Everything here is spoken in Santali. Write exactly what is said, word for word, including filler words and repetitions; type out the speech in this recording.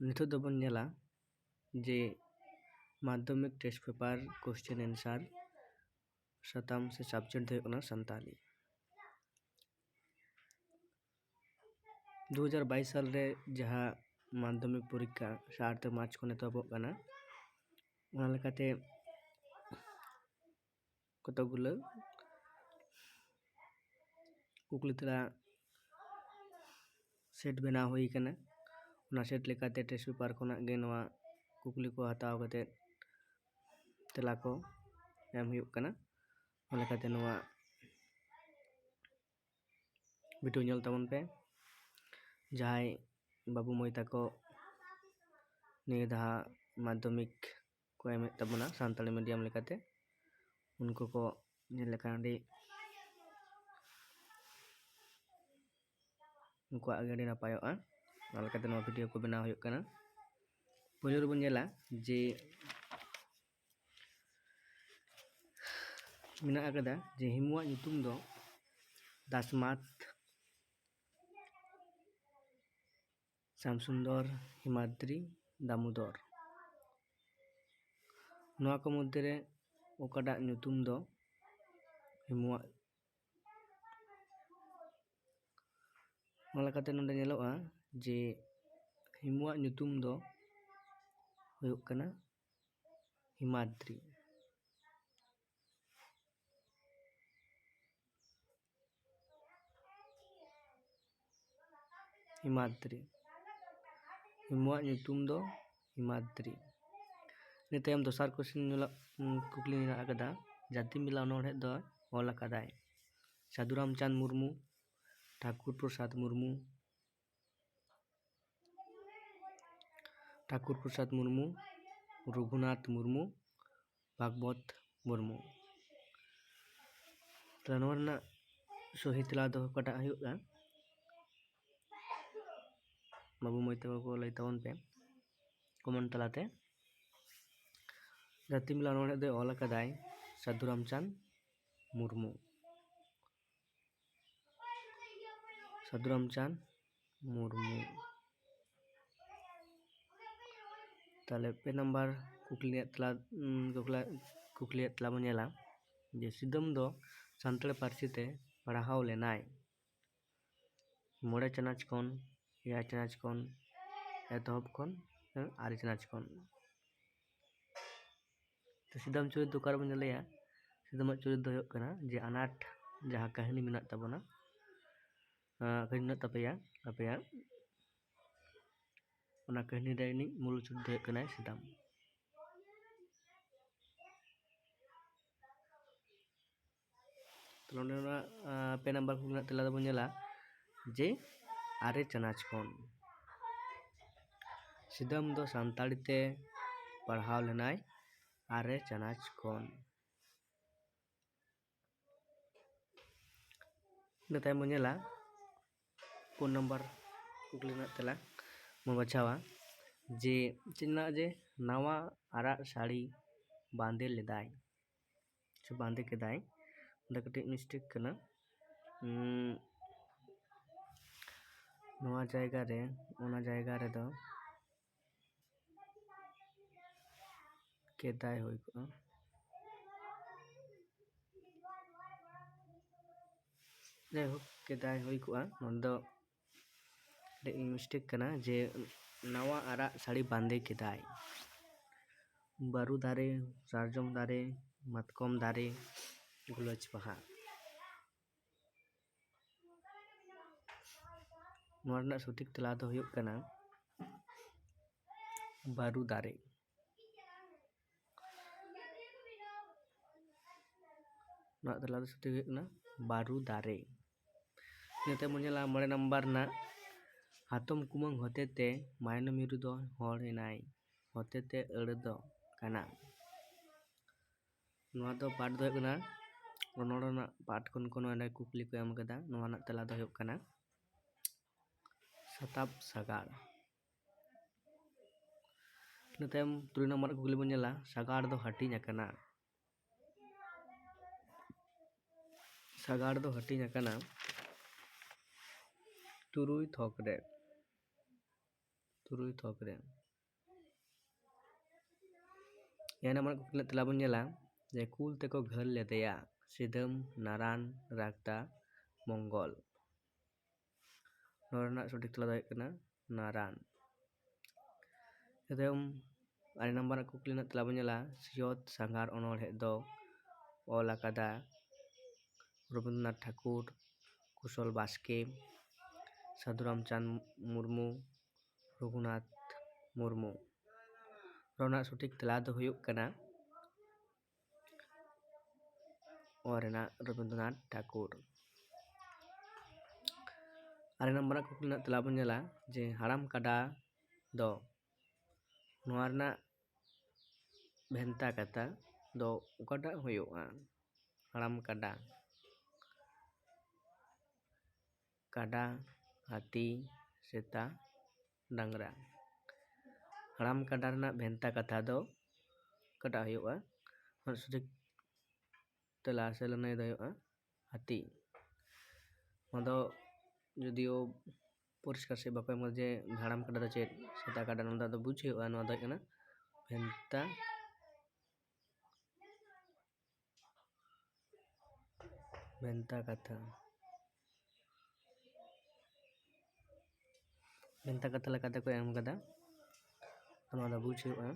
ᱱᱤᱛᱚᱜ ᱫᱚᱵᱚᱱ ᱧᱮᱞᱟ ᱡᱮ ᱢᱟᱫᱽᱫᱷᱚᱢᱤᱠ ᱴᱮᱥᱴ ᱯᱮᱯᱟᱨ ᱠᱚᱥᱪᱮᱱ ᱮᱱᱥᱟᱨ ᱥᱟᱛᱟᱢ ᱥᱮ ᱥᱟᱵᱡᱮᱠᱴ ᱫᱚ ᱦᱩᱭᱩᱜ ᱠᱟᱱᱟ ᱥᱟᱱᱛᱟᱞᱤ᱾ ᱫᱩ ᱦᱟᱡᱟᱨ ᱵᱟᱭᱤᱥ ᱥᱟᱞ ᱨᱮ ᱡᱟᱦᱟᱸ ᱢᱟᱫᱽᱫᱷᱚᱢᱤᱠ ᱯᱚᱨᱤᱠᱠᱷᱟ ᱥᱟᱛ ᱢᱟᱨᱪ ᱠᱷᱚᱱ ᱮᱛᱚᱦᱚᱵᱚᱜ ᱠᱟᱱᱟ, ᱚᱱᱟ ᱞᱮᱠᱟᱛᱮ ᱠᱚᱛᱚᱠ ᱜᱩᱞᱟᱹ ᱠᱩᱠᱞᱤ ᱛᱮᱞᱟ ᱥᱮᱴ ᱵᱮᱱᱟᱣ ᱦᱩᱭ ᱠᱟᱱᱟ᱾ ᱚᱱᱟ ᱥᱮᱴ ᱞᱮᱠᱟᱛᱮ ᱴᱮᱥᱴ ᱯᱮᱯᱟᱨ ᱠᱷᱚᱱᱟᱜ ᱜᱮ ᱱᱚᱣᱟ ᱠᱩᱠᱞᱤ ᱠᱚ ᱦᱟᱛᱟᱣ ᱠᱟᱛᱮ ᱛᱮᱞᱟ ᱠᱚ ᱮᱢ ᱦᱩᱭᱩᱜ ᱠᱟᱱᱟ᱾ ᱚᱱᱟ ᱞᱮᱠᱟᱛᱮ ᱱᱚᱣᱟ ᱵᱷᱤᱰᱤᱭᱳ ᱧᱮᱞ ᱛᱟᱵᱚᱱ ᱯᱮ᱾ ᱡᱟᱦᱟᱸᱭ ᱵᱟᱹᱵᱩ ᱢᱟᱹᱭ ᱛᱟᱠᱚ ᱱᱤᱭᱟᱹ ᱫᱷᱟᱣ ᱢᱟᱫᱽᱫᱷᱚᱢᱤᱠ ᱠᱚ ᱮᱢᱮᱫ ᱛᱟᱵᱚᱱᱟ ᱥᱟᱱᱛᱟᱲᱤ ᱢᱤᱰᱤᱭᱟᱢ ᱞᱮᱠᱟᱛᱮ, ᱩᱱᱠᱩ ᱠᱚ ᱧᱮᱞ ᱞᱮᱠᱷᱟᱱ ᱟᱹᱰᱤ, ᱩᱱᱠᱩᱣᱟᱜ ᱜᱮ ᱟᱹᱰᱤ ᱱᱟᱯᱟᱭᱚᱜᱼᱟ᱾ ᱚᱱᱟ ᱞᱮᱠᱟᱛᱮ ᱱᱚᱣᱟ ᱵᱷᱤᱰᱤᱭᱳ ᱠᱚ ᱵᱮᱱᱟᱣ ᱦᱩᱭᱩᱜ ᱠᱟᱱᱟ᱾ ᱯᱳᱭᱞᱳ ᱨᱮᱵᱚᱱ ᱧᱮᱞᱟ ᱡᱮ ᱢᱮᱱᱟᱜ ᱟᱠᱟᱫᱟ ᱡᱮ ᱦᱤᱢᱩᱣᱟᱜ ᱧᱩᱛᱩᱢ ᱫᱚ ᱫᱟᱥᱢᱟᱛ, ᱥᱟᱢᱥᱩᱱᱫᱚᱨ, ᱦᱤᱢᱟᱫᱽᱨᱤ, ᱫᱟᱢᱳᱫᱚᱨ᱾ ᱱᱚᱣᱟ ᱠᱚ ᱢᱚᱫᱽᱫᱷᱮ ᱨᱮ ᱚᱠᱟᱴᱟᱜ ᱧᱩᱛᱩᱢ ᱫᱚ ᱦᱤᱢᱩᱣᱟᱜ? ᱚᱱᱟ ᱞᱮᱠᱟᱛᱮ ᱱᱚᱰᱮ ᱧᱮᱞᱚᱜᱼᱟ ᱡᱮ ᱦᱤᱢᱩᱣᱟᱜ ᱧᱩᱛᱩᱢ ᱫᱚ ᱦᱩᱭᱩᱜ ᱠᱟᱱᱟ ᱦᱤᱢᱟᱫᱽᱨᱤ᱾ ᱦᱤᱢᱟᱫᱽᱨᱤ᱾ ᱦᱤᱢᱩᱣᱟᱜ ᱧᱩᱛᱩᱢ ᱫᱚ ᱦᱤᱢᱟᱫᱽᱨᱤ᱾ ᱤᱱᱟᱹ ᱛᱟᱭᱚᱢ ᱫᱚᱥᱟᱨ ᱠᱚᱥᱪᱮᱱ ᱧᱮᱞᱚᱜ, ᱩᱸ, ᱠᱩᱠᱞᱤ ᱢᱮᱱᱟᱜ ᱟᱠᱟᱫᱟ, ᱡᱟᱹᱛᱤᱢ ᱵᱤᱞᱟ ᱚᱱᱚᱬᱦᱮ ᱫᱚ ᱚᱞ ᱟᱠᱟᱫᱟᱭ ᱥᱟᱹᱫᱷᱩ ᱨᱟᱢᱪᱟᱸᱫᱽ ᱢᱩᱨᱢᱩ, ᱴᱷᱟᱠᱩᱨ ᱯᱨᱚᱥᱟᱫᱽ ᱢᱩᱨᱢᱩ, ᱴᱷᱟᱠᱩᱨ ᱯᱨᱚᱥᱟᱫᱽ ᱢᱩᱨᱢᱩ, ᱨᱚᱜᱷᱩᱱᱟᱛᱷ ᱢᱩᱨᱢᱩ, ᱵᱷᱟᱜᱽᱵᱚᱛ ᱢᱩᱨᱢᱩ᱾ ᱛᱟᱦᱞᱮ ᱱᱚᱣᱟ ᱨᱮᱱᱟᱜ ᱥᱚᱦᱤ ᱛᱮᱞᱟ ᱫᱚ ᱚᱠᱟᱴᱟᱜ ᱦᱩᱭᱩᱜᱼᱟ? ᱵᱟᱹᱵᱩ ᱢᱟᱹᱭ ᱛᱟᱠᱚ ᱠᱚ ᱞᱟᱹᱭ ᱛᱟᱵᱚᱱ ᱯᱮ ᱠᱚᱢᱮᱱᱴ ᱛᱟᱞᱟᱛᱮ᱾ ᱡᱟᱹᱛᱤᱢ ᱵᱤᱞᱟ ᱚᱱᱚᱬᱦᱮ ᱫᱚᱭ ᱚᱞ ᱟᱠᱟᱫᱟᱭ ᱥᱟᱹᱫᱷᱩ ᱨᱟᱢᱪᱟᱸᱫᱽ ᱢᱩᱨᱢᱩ᱾ ᱥᱟᱹᱫᱷᱩ ᱨᱟᱢᱪᱟᱸᱫᱽ ᱢᱩᱨᱢᱩ᱾ ᱛᱟᱦᱞᱮ ᱯᱮ ᱱᱟᱢᱵᱟᱨ ᱠᱩᱠᱞᱤ ᱨᱮᱭᱟᱜ ᱛᱮᱞᱟ, ᱩᱸ, ᱠᱩᱠᱞᱤ, ᱠᱩᱠᱞᱤ ᱨᱮᱭᱟᱜ ᱛᱮᱞᱟ ᱵᱚᱱ ᱧᱮᱞᱟ ᱡᱮ ᱥᱤᱫᱟᱹᱢ ᱫᱚ ᱥᱟᱱᱛᱟᱲᱤ ᱯᱟᱹᱨᱥᱤ ᱛᱮ ᱯᱟᱲᱦᱟᱣ ᱞᱮᱱᱟᱭ ᱢᱚᱬᱮ ᱪᱟᱱᱟᱪ ᱠᱷᱚᱱ, ᱮᱭᱟᱭ ᱪᱟᱱᱟᱪ ᱠᱷᱚᱱ, ᱮᱛᱚᱦᱚᱵ ᱠᱷᱚᱱ, ᱦᱮᱸ, ᱟᱨᱮ ᱪᱟᱱᱟᱪ ᱠᱷᱚᱱ᱾ ᱛᱚ ᱥᱤᱫᱟᱹᱢ ᱪᱩᱨᱤᱛ ᱫᱚ ᱚᱠᱟᱨᱮ ᱵᱚᱱ ᱧᱮᱞᱮᱭᱟ? ᱥᱤᱫᱟᱹᱢᱟᱜ ᱪᱩᱨᱤᱛ ᱫᱚ ᱦᱩᱭᱩᱜ ᱠᱟᱱᱟ ᱡᱮ ᱟᱱᱟᱴ ᱡᱟᱦᱟᱸ ᱠᱟᱹᱦᱱᱤ ᱢᱮᱱᱟᱜ ᱛᱟᱵᱚᱱᱟ, ᱟᱸ, ᱠᱟᱹᱦᱱᱤ ᱢᱮᱱᱟᱜ ᱛᱟᱯᱮᱭᱟ ᱟᱯᱮᱭᱟᱜ, ᱚᱱᱟ ᱠᱟᱹᱦᱱᱤ ᱨᱮ ᱨᱤᱱᱤᱡ ᱢᱩᱞ ᱪᱩᱨᱤᱛ ᱫᱚ ᱦᱩᱭᱩᱜ ᱠᱟᱱᱟᱭ ᱥᱤᱫᱟᱹᱢ᱾ ᱛᱟᱦᱞᱮ ᱱᱚᱰᱮ ᱚᱱᱟ, ᱟᱸ, ᱯᱮ ᱱᱟᱢᱵᱟᱨ ᱠᱩᱠᱞᱤ ᱨᱮᱱᱟᱜ ᱛᱮᱞᱟ ᱫᱚᱵᱚᱱ ᱧᱮᱞᱟ ᱡᱮ ᱟᱨᱮ ᱪᱟᱱᱟᱪ ᱠᱷᱚᱱ᱾ ᱥᱤᱫᱟᱹᱢ ᱫᱚ ᱥᱟᱱᱛᱟᱲᱤ ᱛᱮ ᱯᱟᱲᱦᱟᱣ ᱞᱮᱱᱟᱭ ᱟᱨᱮ ᱪᱟᱱᱟᱪ ᱠᱷᱚᱱ᱾ ᱤᱱᱟᱹ ᱛᱟᱭᱚᱢ ᱵᱚᱱ ᱧᱮᱞᱟ ᱯᱩᱱ ᱱᱟᱢᱵᱟᱨ ᱠᱩᱠᱞᱤ ᱨᱮᱱᱟᱜ ᱛᱮᱞᱟ ᱵᱚᱱ ᱵᱟᱪᱷᱟᱣᱟ ᱡᱮ ᱪᱮᱫ ᱢᱮᱱᱟᱜᱼᱟ ᱡᱮ ᱱᱟᱣᱟ ᱟᱨᱟᱜ ᱥᱟᱹᱲᱤ ᱵᱟᱸᱫᱮ ᱞᱮᱫᱟᱭ ᱥᱮ ᱵᱟᱸᱫᱮ ᱠᱮᱫᱟᱭ, ᱚᱸᱰᱮ ᱠᱟᱹᱴᱤᱡ ᱢᱤᱥᱴᱮᱠ ᱠᱟᱱᱟ᱾ ᱩᱸ, ᱱᱚᱣᱟ ᱡᱟᱭᱜᱟ ᱨᱮ, ᱚᱱᱟ ᱡᱟᱭᱜᱟ ᱨᱮᱫᱚ ᱠᱮᱫᱟᱭ ᱦᱩᱭ ᱠᱚᱜᱼᱟ᱾ ᱡᱟᱭᱦᱳᱠ, ᱠᱮᱫᱟᱭ ᱦᱩᱭ ᱠᱚᱜᱼᱟ᱾ ᱱᱚᱰᱮ ᱫᱚ ᱠᱟᱹᱴᱤᱡ ᱢᱤᱥᱴᱮᱠ ᱠᱟᱱᱟ ᱡᱮ ᱱᱟᱣᱟ ᱟᱨᱟᱜ ᱥᱟᱹᱲᱤ ᱵᱟᱸᱫᱮ ᱠᱮᱫᱟᱭ᱾ ᱵᱟᱹᱨᱩ ᱫᱟᱨᱮ, ᱥᱟᱨᱡᱚᱢ ᱫᱟᱨᱮ, ᱢᱟᱛᱠᱚᱢ ᱫᱟᱨᱮ, ᱜᱩᱞᱟᱹᱪ ᱵᱟᱦᱟ᱾ ᱱᱚᱣᱟ ᱨᱮᱱᱟᱜ ᱥᱚᱴᱷᱤᱠ ᱛᱮᱞᱟ ᱫᱚ ᱦᱩᱭᱩᱜ ᱠᱟᱱᱟ ᱵᱟᱹᱨᱩ ᱫᱟᱨᱮ᱾ ᱱᱚᱣᱟ ᱛᱮᱞᱟ ᱫᱚ ᱥᱚᱴᱷᱤᱠ ᱦᱩᱭᱩᱜ ᱠᱟᱱᱟ ᱵᱟᱹᱨᱩ ᱫᱟᱨᱮ᱾ ᱤᱱᱟᱹ ᱛᱟᱭᱚᱢ ᱵᱚᱱ ᱧᱮᱞᱟ ᱢᱚᱬᱮ ᱱᱟᱢᱵᱟᱨ ᱨᱮᱱᱟᱜ, ᱦᱟᱛᱚᱢ ᱠᱩᱢᱟᱹᱝ ᱦᱚᱛᱮᱛᱮ ᱢᱟᱭᱱᱚ ᱢᱤᱨᱩ ᱫᱚ ᱦᱚᱲ ᱮᱱᱟᱭ, ᱦᱚᱛᱮᱛᱮ ᱟᱹᱲᱟᱹ ᱫᱚ ᱠᱟᱱᱟ᱾ ᱱᱚᱣᱟ ᱫᱚ ᱯᱟᱴ ᱫᱚ ᱦᱩᱭᱩᱜ ᱠᱟᱱᱟ, ᱨᱚᱱᱚᱲ ᱨᱮᱱᱟᱜ ᱯᱟᱴ ᱠᱷᱚᱱ ᱠᱚ ᱱᱚᱰᱮ ᱠᱩᱠᱞᱤ ᱠᱚ ᱮᱢ ᱠᱟᱫᱟ᱾ ᱱᱚᱣᱟ ᱨᱮᱱᱟᱜ ᱛᱮᱞᱟ ᱫᱚ ᱦᱩᱭᱩᱜ ᱠᱟᱱᱟ ᱥᱟᱛᱟᱯ ᱥᱟᱜᱟᱲ᱾ ᱤᱱᱟᱹ ᱛᱟᱭᱚᱢ ᱛᱩᱨᱩᱭ ᱱᱟᱢᱵᱟᱨ ᱠᱩᱠᱞᱤ ᱵᱚᱱ ᱧᱮᱞᱟ, ᱥᱟᱜᱟᱲ ᱫᱚ ᱦᱟᱹᱴᱤᱧ ᱟᱠᱟᱱᱟ᱾ ᱥᱟᱜᱟᱲ ᱫᱚ ᱦᱟᱹᱴᱤᱧ ᱟᱠᱟᱱᱟ ᱛᱩᱨᱩᱭ ᱛᱷᱚᱠ ᱨᱮ, ᱛᱩᱨᱩᱭ ᱛᱷᱚᱠ ᱨᱮ᱾ ᱮᱭᱟᱭ ᱱᱟᱢᱵᱟᱨ ᱠᱩᱠᱞᱤ ᱨᱮᱱᱟᱜ ᱛᱮᱞᱟ ᱵᱚᱱ ᱧᱮᱞᱟ ᱡᱮ ᱠᱩᱞ ᱛᱮᱠᱚ ᱜᱷᱟᱹᱞ ᱞᱮᱫᱮᱭᱟ ᱥᱤᱫᱟᱹᱢ, ᱱᱟᱨᱟᱱ, ᱨᱟᱠᱛᱟ, ᱢᱚᱝᱜᱚᱞ᱾ ᱱᱚᱣᱟ ᱨᱮᱱᱟᱜ ᱥᱚᱴᱷᱤᱠ ᱛᱮᱞᱟ ᱫᱚ ᱦᱩᱭᱩᱜ ᱠᱟᱱᱟ ᱱᱟᱨᱟᱱ᱾ ᱤᱱᱟᱹ ᱛᱟᱭᱚᱢ ᱟᱨᱮ ᱱᱟᱢᱵᱟᱨ ᱨᱮᱱᱟᱜ ᱠᱩᱠᱞᱤ ᱨᱮᱱᱟᱜ ᱛᱮᱞᱟ ᱵᱚᱱ ᱧᱮᱞᱟ, ᱥᱤᱧᱚᱛ ᱥᱟᱸᱜᱷᱟᱨ ᱚᱱᱚᱬᱦᱮ ᱫᱚ ᱚᱞ ᱟᱠᱟᱫᱟ ᱨᱚᱵᱤᱱᱫᱨᱚᱱᱟᱛᱷ ᱴᱷᱟᱠᱩᱨ, ᱠᱩᱥᱚᱞ ᱵᱟᱥᱠᱮ, ᱥᱟᱹᱫᱷᱩ ᱨᱟᱢᱪᱟᱸᱫᱽ ᱢᱩᱨᱢᱩ, ᱨᱚᱜᱷᱩᱱᱟᱛᱷ ᱢᱩᱨᱢᱩ᱾ ᱱᱚᱣᱟ ᱨᱮᱱᱟᱜ ᱥᱚᱴᱷᱤᱠ ᱛᱮᱞᱟ ᱫᱚ ᱦᱩᱭᱩᱜ ᱠᱟᱱᱟ ᱚᱞ ᱨᱮᱱᱟᱜ ᱨᱚᱵᱤᱱᱫᱨᱚᱱᱟᱛᱷ ᱴᱷᱟᱠᱩᱨ᱾ ᱟᱨᱮ ᱱᱟᱢᱵᱟᱨ ᱨᱮᱱᱟᱜ ᱠᱩᱠᱞᱤ ᱨᱮᱱᱟᱜ ᱛᱮᱞᱟ ᱵᱚᱱ ᱧᱮᱞᱟ ᱡᱮ ᱦᱟᱲᱟᱢ ᱠᱟᱰᱟ ᱫᱚ ᱱᱚᱣᱟ ᱨᱮᱱᱟᱜ ᱵᱷᱮᱱᱛᱟ ᱠᱟᱛᱷᱟ ᱫᱚ ᱚᱠᱟᱴᱟᱜ ᱦᱩᱭᱩᱜᱼᱟ? ᱦᱟᱲᱟᱢ ᱠᱟᱰᱟ, ᱠᱟᱰᱟ, ᱦᱟᱹᱛᱤ, ᱥᱮᱛᱟ, ᱰᱟᱝᱨᱟ᱾ ᱦᱟᱲᱟᱢ ᱠᱟᱰᱟ ᱨᱮᱱᱟᱜ ᱵᱷᱮᱱᱛᱟ ᱠᱟᱛᱷᱟ ᱫᱚ ᱚᱠᱟᱴᱟᱜ ᱦᱩᱭᱩᱜᱼᱟ? ᱚᱱᱟ ᱥᱚᱴᱷᱤᱠ ᱛᱮᱞᱟ ᱥᱮ ᱞᱟᱹᱱᱟᱹᱭ ᱫᱚ ᱦᱩᱭᱩᱜᱼᱟ ᱦᱟᱹᱛᱤ᱾ ᱱᱚᱣᱟ ᱫᱚ ᱡᱩᱫᱤᱭᱳ ᱯᱚᱨᱤᱥᱠᱟᱨ ᱥᱮᱫ ᱵᱟᱠᱚ ᱮᱢ ᱠᱟᱫᱟ ᱡᱮ ᱦᱟᱲᱟᱢ ᱠᱟᱰᱟ ᱫᱚ ᱪᱮᱫ, ᱥᱮᱛᱟ ᱠᱟᱰᱟ, ᱱᱚᱣᱟ ᱫᱚ ᱟᱫᱚ ᱵᱩᱡᱽ ᱦᱩᱭᱩᱜᱼᱟ᱾ ᱱᱚᱣᱟ ᱫᱚ ᱦᱩᱭᱩᱜ ᱠᱟᱱᱟ ᱵᱷᱮᱱᱛᱟ, ᱵᱷᱮᱱᱛᱟ ᱠᱟᱛᱷᱟ, ᱵᱷᱮᱱᱛᱟ ᱠᱟᱛᱷᱟ ᱞᱮᱠᱟᱛᱮ ᱠᱚ ᱮᱢ ᱠᱟᱫᱟ, ᱱᱚᱣᱟ ᱫᱚ ᱵᱩᱡᱽ ᱦᱩᱭᱩᱜᱼᱟ᱾